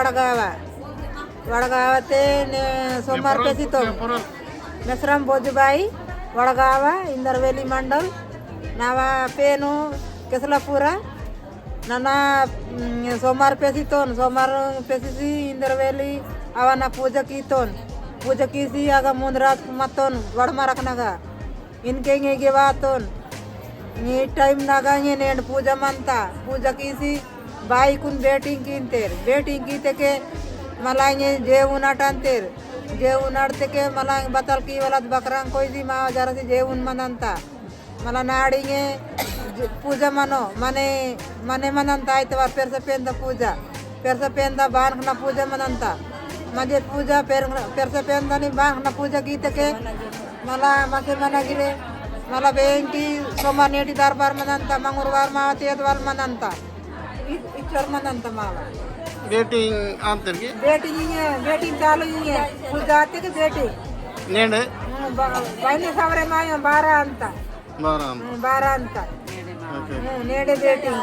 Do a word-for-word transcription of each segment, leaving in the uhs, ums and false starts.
वडगावा, वडगावा ते ने सोमवार पेसितोन। मेसराम बोजुबाई, वडगावा, इंदरवेली मंडल। नावा पेनु केसलापुरा। नना, हम्म, सोमवार पेसितोन, सोमवार पेसिसी इंदरवेली अवना पूजा कीतोन। पूजा कीसी अगा मुंदरात मत्तोन वड़मरकनगा। इनके इंगे गे वातोन। नी टाइम नगा इंगे नेंड पूजा मंता। पूजा कीसी बाईकुन बेटिंग कीन्तेर। बेटिंग कीतेके मला इंगे जेवुन अटन्तेर। जेवुन अटतेके मला इंगे बतल कीवलत बकरंग कोईसी मावा जरासी जेवुन मनन्ता। मला नाड़िंगे ज-, पूजा मनो, मने, मने मनन्ता आइतवार पेरसा पेंदा पूजा। पेरसा पेंदा बानखना पूजा मनन्ता। मजे पूजा पेर-, पेरसा पेंदा नी बानखना पूजा कीतेके मला मसे मना गिरे, मला बेंकी सोमवार नेटी दरबार मनन्ता, मंगुरवार मावती एतवार मनन्ता। इ-, इचर मनन्ता मावा। बेटिंग आंतर की? बेटिंग इंगे, बेटिंग चालू इंगे। पूजा आतेके बेटिंग। नेंड? हम्म, बा-, बाइने सावरे मायो बारा अंता। बारा अंता। हम्म, बारा अंता। ओके। हम्म, नेंडे बेटिंग।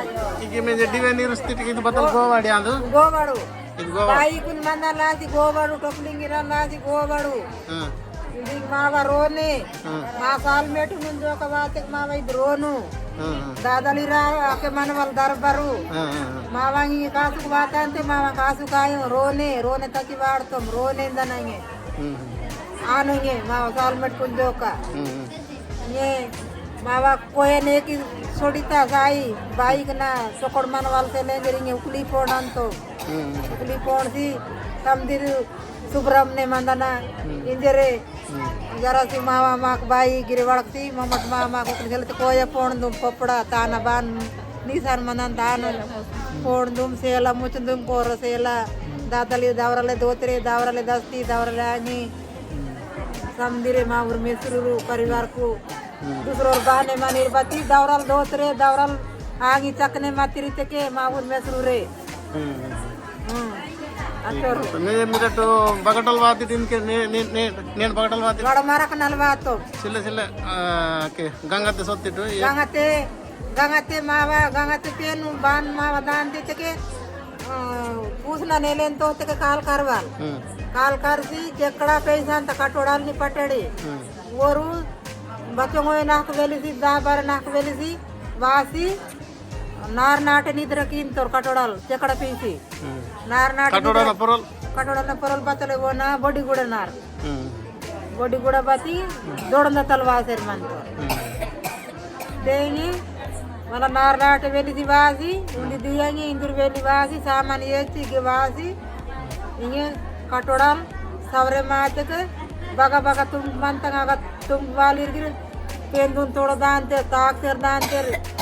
इके में जे डिवे निरुस्ती टिकी तो बतल गोवाड़ी आंदो? गोवाड़ू। इद गोवा। बाईकुन मना लासी गोवाड़ू, टोपलिंगिरा लासी गोवाड़ू। हाँ। इदी मावा रोने। हाँ। मा साल मेटु नुन जोका वातेक मावा इद रोनु। हाँ, हाँ। दादली रा आके मनवल दरबारू। हाँ, हाँ, हाँ। मावा इंगे कासुक वाता अंते मावा कासुक आयो रोने, रोने तकी वाड़तोम, रोने इंदना इंगे। हम्म, हम्म। आनो इंगे, मावा साल मेटु कुन जोका। हम्म, हम्म। इंगे, मावा कोया नेकी सोड़ीता साई, बाईकना सोकड़ मनवल ते लेंजर इंगे उकली पोड़ान तो। हम्म। उकली पोड़सी, तमदिर सुब्रम ने मंदना, हम्म। इंजरे, हम्म। जरा सी मावा माक बाई गिरे वड़कसी, ममट मावा माक उकली खेलते कोया पोड़दुम पपड़ा, ताना बान निसान मनन तान पोड़दुम सेला, मुचदुम कोर सेला, हम्म। दादली दावरले दोतरे, दावरले दस्ती, दावरले आंगी, हम्म। समदिरे मावुर मेसुरुरु परिवार कु, हम्म। दूसरोर बाने मनिर बती, दावरल दोतरे, दावरल आंगी चकने मतिरी तेके मावुर मेसुरुरे। हम्म। हम्म। अतोर। तो ने मेरा तो बगटल वाती दिन के ने, ने, ने, ने बगटल वाती। वड़ मरक नलवातो। सिले, सिले, आ, के, गंगाते सोती तो ये। गंगाते, गंगाते मावा, गंगाते पेनु बान मावा दान देते के, आ, पूसना नेलेन तो तेके काल करवाल। हम्म। काल करसी, जेकड़ा पैसा अंत कटोड़ाल नी पटड़ी। हम्म। वरु बचंगोय नाक वेलिसी, दा बार नाक वेलिसी, वासी, नार नाटे निद्रा कींतोर कटोड़ाल, चेकड़ा पीसी। हम्म। नार नाटे कटोड़ा निद्रा, ना परल? कटोड़ा ना परल बतले वो ना बड़ी गुड़ा नार। हम्म। बड़ी गुड़ा बती, दोड़न दा तलवासेर मन तो। हम्म। देंगी, मला नार नाटे वेली दिवासी, उन्दी दियांगी, इंदुर वेली वासी, सामान येची गे वासी, इंगे कटोड़ाल, सवरे मातेके, बगा बगा तुम मंतंग अगा तुम वालिर गिर, पेंदुन तोड़ दांते, ताक तेर दांते,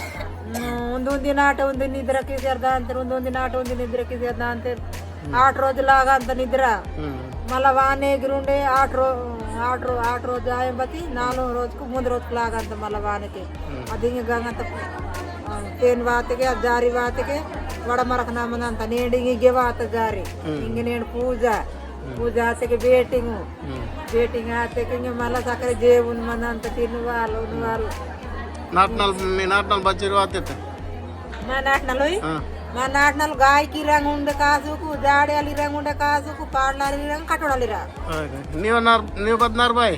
उन्दुन दिन आटे उन्दुन निद्रा की सेर दांते, उन्दुन दिन आटे उन्दुन निद्रा की सेर दांते, हम्म। आठ रोज लागा अंत निद्रा। हम्म। मला वाने गिरुंडे आठ रो-, आठ रो-, आठ रोज आए बती, नालो रोज को, मुंद रोज को लागा अंत मला वाने के। हम्म। अदिंग गंगत, आ, पेन वाते के, जारी वाते के, वड़ा मरक नामन अंत, नेंडिंग गे वात जारी। हम्म। इंग नेंड पूजा। हम्म। पूजा आते के बेटिंग। हम्म। बेटिंग आते के इंगे मला सकरे जेवुन मन अंत तिनुवाल, उनुवाल। नाटनल, मी नाटनल बच्चिर वाते ते? मा नाटनल होई? हाँ। मा नाटनल गाय की रंग उंडे कासुकु, जाड़े अली रंग उंडे कासुकु, पाड़ला अली रंग, कटोड़ा अली रंग। ओके। नीव नार, नीव बद नार बाई?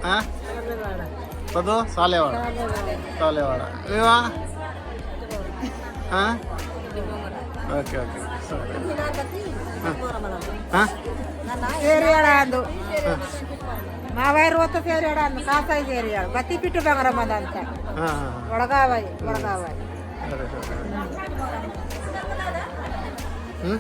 हाँ? बदो? सालेवाड़ा। सालेवाड़ा। नीवा? हाँ? Okay, okay. हाँ। हाँ? सेरियाड़ा आंदो। हाँ। मावाई रोत सेरियाड़ा आंदो, कासाई सेरियाड़ा। बत्ती पिट्टु बंगरा मंदंता। हाँ, हाँ, हाँ। वड़गावाई, हम्म। वड़गावाई। अरे, अरे, अरे। हम्म?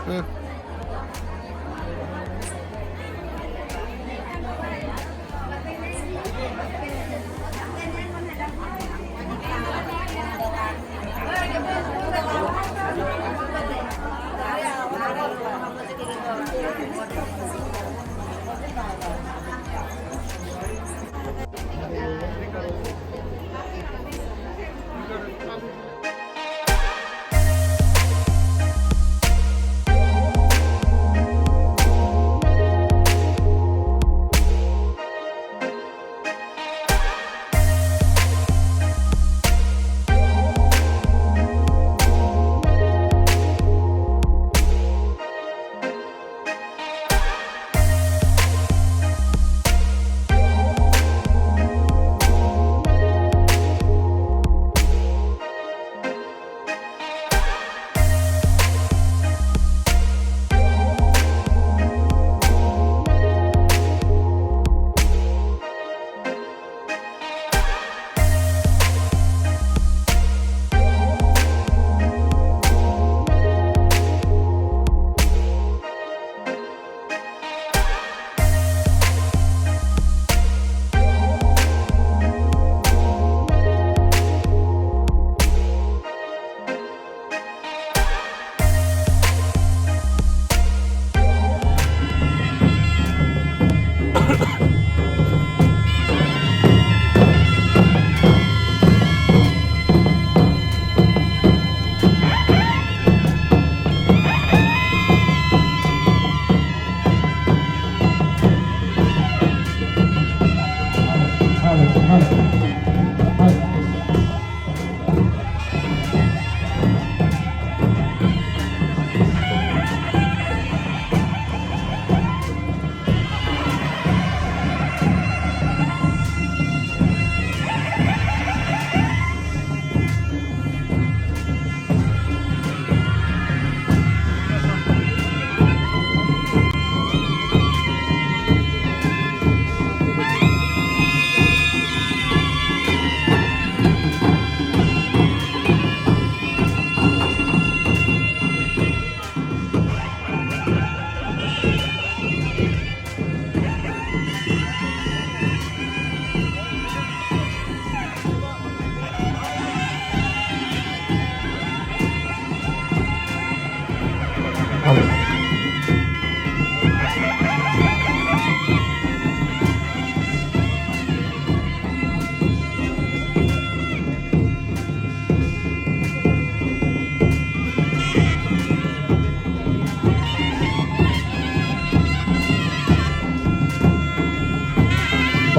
हम्म।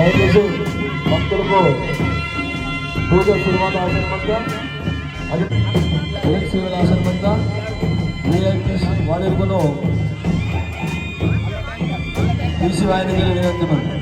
जैसे भक्तों को पूजा शुरुआत आसन मंता, अगर एक सेवा आसन मंता, वीआईपी वाले को नो, पीसी वाले के लिए विनंती मंता।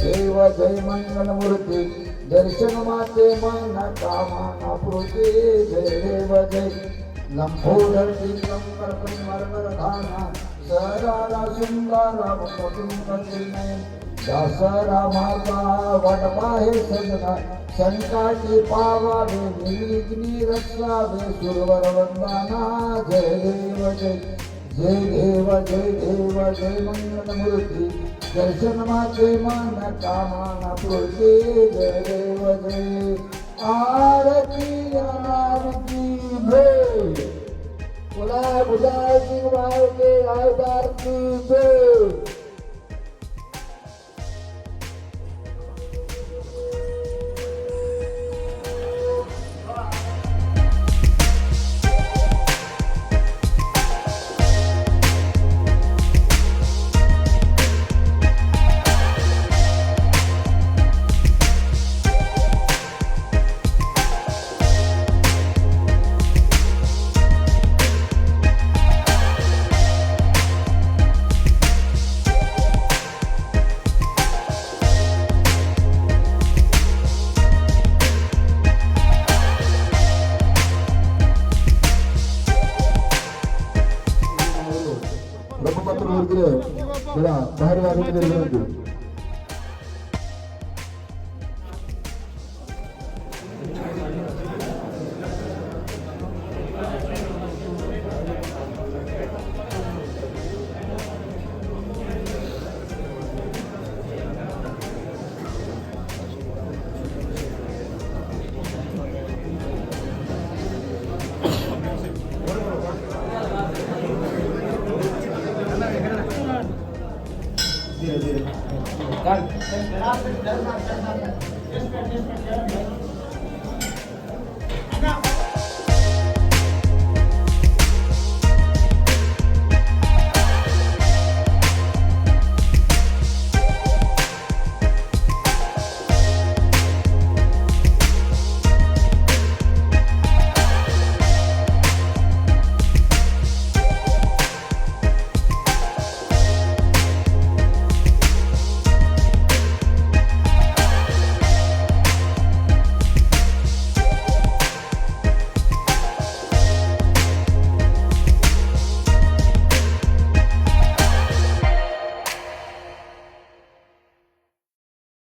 देवा जय मंगल मूर्ति, दर्शन माते मन कामना पूर्ति। जय देवा जय लंबोदर सिंह शंकर मरमर धाना। सुंदर सुंदर मुकुंद चिन्मय दसरा माता वडपाहे सजना, संकट पावा वे निर्विघ्न रक्षा वे सुरवर वंदना। जय देव जय, जय देव जय देव जय मंगल मूर्ति, दर्शन माते मन कामना पूर्ति। जय देव जय, आरती अनारती जय। बोला बुधाई सिंह बाबा के अवतार की जय। ब्रह्मपत्र ऊर्गिरे बड़ा बाहर वाले के लिए